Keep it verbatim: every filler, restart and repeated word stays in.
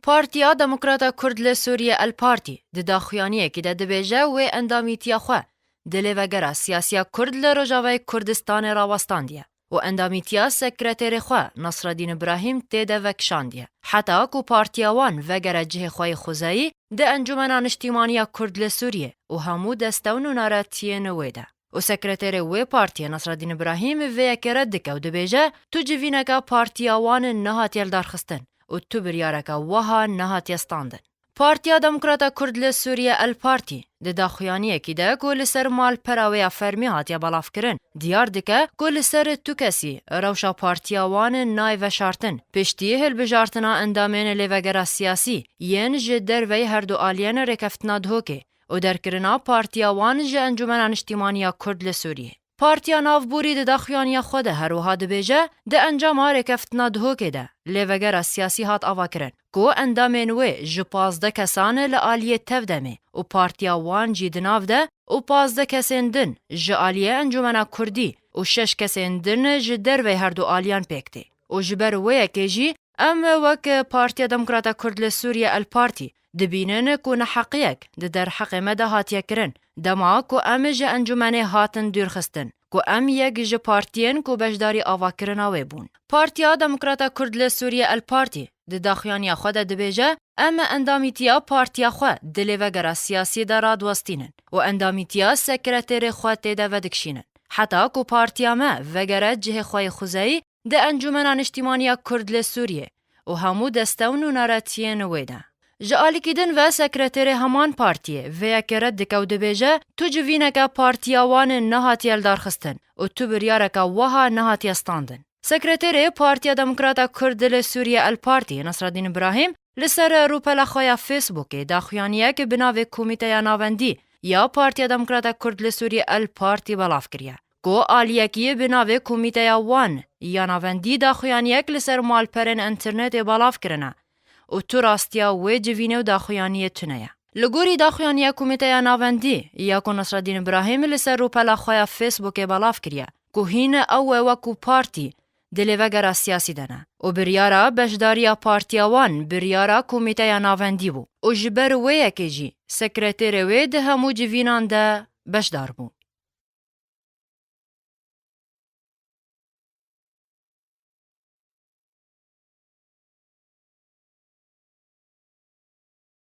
Partiya Demokrata Kurd li Sûriyê El Partî di daxuyaniyekî de dibêje wê endamîtiya xwe di lêvegera siyasiya Kurd li Rojavayê Kurdistanê rawestandiye û endamîtiya sekreterê xwe Nasreddîn Îbrahîm tê de vekişandiye. Heta ku partiya wan vegere cihê xwe yê xwezayî di Encûmena Niştîmaniya Kurd li Sûriyê û hemû deste û nûneratiyên wê de. Û sekreterê wê partiyê Nasreddîn Îbrahîm vê yekê red dike û dibêje, tu civîneke partiya wan nehatiye lidarxistin û tu biryareke wiha nehatiye standin. Partiya Demokrata Kurd li Sûriyê El Partî di daxuyaniyekî de ku li ser malpera wê ya fermî hatiye belavkirin, diyar dike ku li ser tu kesî rewşa partiya wan nayê veşartin, piştî hilbijartina endamên lêvegera siyasî yên ji derveyî herdu aliyên rêkeftina Duhokê û derkirina partiya wan ji Encûmena Niştîmaniya Kurd li Sûriyê. Partiya Navborî di daxuyaniya xwe de her wiha dibêje, di encama rêkeftina Duhokê de lêvegera siyasî hat avakirin ku endamên wê ji pazdeh kesan li aliyê Tevdemê û partiya wan jî di nav de û pazdeh kesên din ji aliyê Encûmena Kurdî û şeş kesên din ji derveyî herdu aliyan pêk tê. Û ji ber wê yekê jî em wek Partiya Demokrata Kurd li Sûriyê El Partî dibînin ku neheqiyek di derheqê me de hatiye kirin, dema ku em ji encûmenê hatin dûrxistin, ku em yek ji partiyên ku beşdarî avakirina wê bûn. Partiya Demokrata Kurd li Sûriyê El Partî di daxuyaniya xwe de dibêje, em endamîtiya partiya xwe di lêvegera siyasî de radiwestînin û endamîtiya sekreterê xwe tê de vedikişînin. Heta ku partiya me vegere cihê xwe yê xwezayî di Encûmena Niştîmaniya Kurd li Sûriyê û hemû deste û nûneratiyên wê de. Ji alîkî din ve sekreterê heman partiyê vê yekê red dike û dibêje, tu civîneke partiya wan nehatiye lidarxistin û tu biryareke wiha nehatiye standin. Sekreterê Partiya Demokrata Kurd li Sûriyê El Partî Nasreddîn Îbrahîm li ser rûpela xwe ya Facebookê daxuyaniyek bi navê Komîteya Navendî ya Partiya Demokrata Kurd li Sûriyê El Partî belav kiriye, ku aliyekî bi navê Komîteya Wan ya Navendî daxuyaniyek li ser malperên înternetê belav kirine û tu rastiya wê civînê û daxuyaniyê tune ye. Li gorî daxuyaniya Komîteya Navendî ya ku Nasreddîn Îbrahîm li ser rûpela xwe ya Facebookê belav kiriye, ku hîn ew e wekû partî di lêvegera siyasî de ne û biryara beşdariya partiya wan biryara Komîteya Navendî bû û ji ber wê yekê jî sekreterê wê di hemû civînan de beşdar bû.